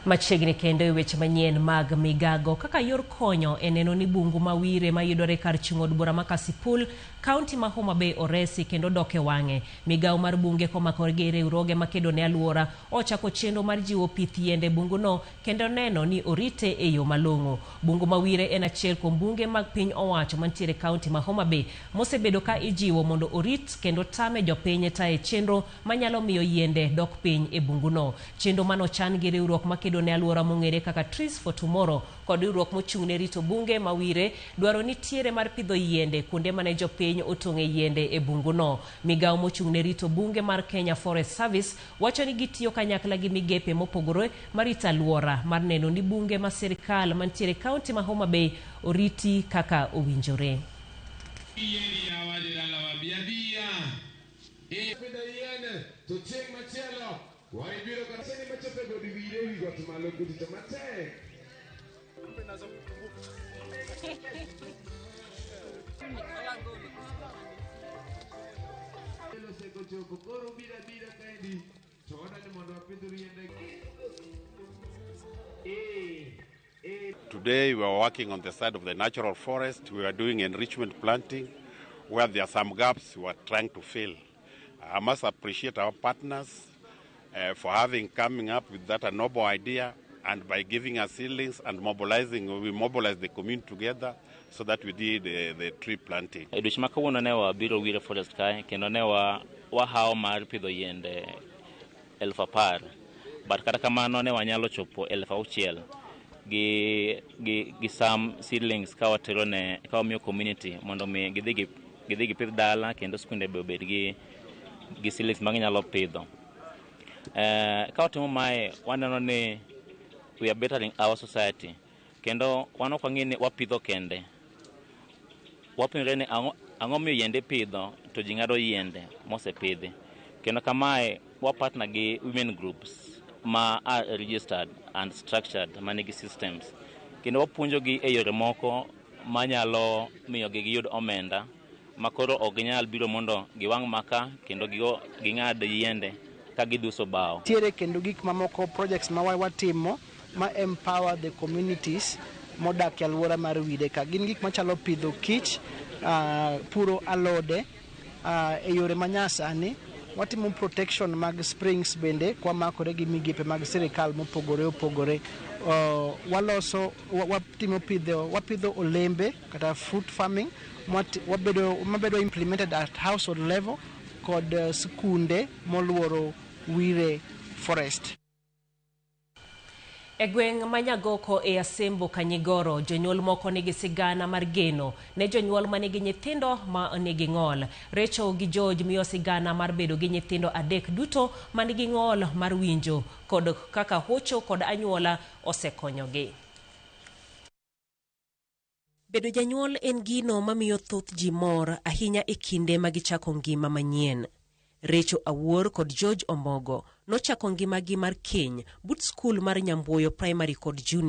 Machiegni kendo e weche manyien mag migago kaka yor konyo e neno ni bungu ma Wire mayudore kar chung' od bura ma Kasipul, kaunti ma Homa Bay oresi kendo dok e wang'e. Migawo mar bunge komakore gi riwruoge makedo ne aluora ochako chenro mar jiwo pith yiende e bunguno kendo neno ni orite e yo malong'o. Bungu ma Wire en achiel kuom bunge mag piny owacho mantiere e kaunti ma Homa Bay mosebedo ka ijiwo mondo orit kendo tame jopiny taye chenro manyalo miyo yiende dok piny e bunguno. Chenro manochan gi riwruok makedo ne aluora mong'ere kaka Trees for Tomorrow kod riwruok mochung' ne rito bunge ma Wire dwaro nitiere mar pidho yiende kuonde mane jopiny otong'e yiende e bunguno. Migawo mochung' ne rito bunge mar Kenya Forest Service wacho ni gitiyo kanyakla gi migepe mopogore marito aluora mar neno ni bunge ma sirikal mantiere e kaunti ma Homa Bay oriti kaka owinjore. Today we are working on the side of the natural forest. We are doing enrichment planting where there are some gaps we are trying to fill. I must appreciate our partners for having coming up with that a noble idea, and by giving us seedlings and mobilizing, we mobilize the community together so that we did the tree planting. E odiechieng' ma kawuono ne wabiro Wire Forest kae kendo ne wa wahawo mar pidho yiende 10,000, but kata kamano ne wanyalo chopo 6,000 gi some seedlings ka watero ne ka wamiyo community mondo mi gidhi gipidh dala kendo skunde be obed gi seedlings ma ginyalo pidho. Ka watimo mae, waneno ni we are bettering our society, kendo wan ok wang'e ni wapidho kende, wapenjore ni ang'o miyo yiende ipidho to ji ng'ado yiende mosepidhi. Kendo kamae wa partner gi women groups ma are registered and structured, manigi systems, kendo wapuonjogi e yore moko manyalo miyogi giyud omenda makoro ok ginyal biro mondo giwang' maka kendo ging'ad yiende ka gidhuso bao. Nitiere kendo gik mamoko, projects ma watimo ma empower the communities modak e alwora mar Wire ka. Gin gik machalo pidho kich, puro alode e yore manyasani. Watimo protection mag springs bende kwamakore gi migepe mag sirikal mopogore opogore. Waloso, watimo pidho, wapidho olembe kata fruit farming wabedo, mabedo implemented at household level kod skunde moluoro Wire Forest. E gweng' ma Nyagoko e Asembo Kanyigoro, jonyuol moko nigi sigana mar geno ne jonyuol manigi nyithindo ma nigi ng'ol. Rachel gi George miyo sigana mar bedo gi nyithindo adek duto manigi ng'ol mar winjo kod kaka hocho kod anyuola osekonyogi. Bedo janyuol en gino mamiyo thoth ji mor ahinya e kinde ma gichako ngima manyien. Rachel Awuor kod George Ombogo nochako ngimagi mar keny but skul mar Nyambuoyo Primary kod Junior.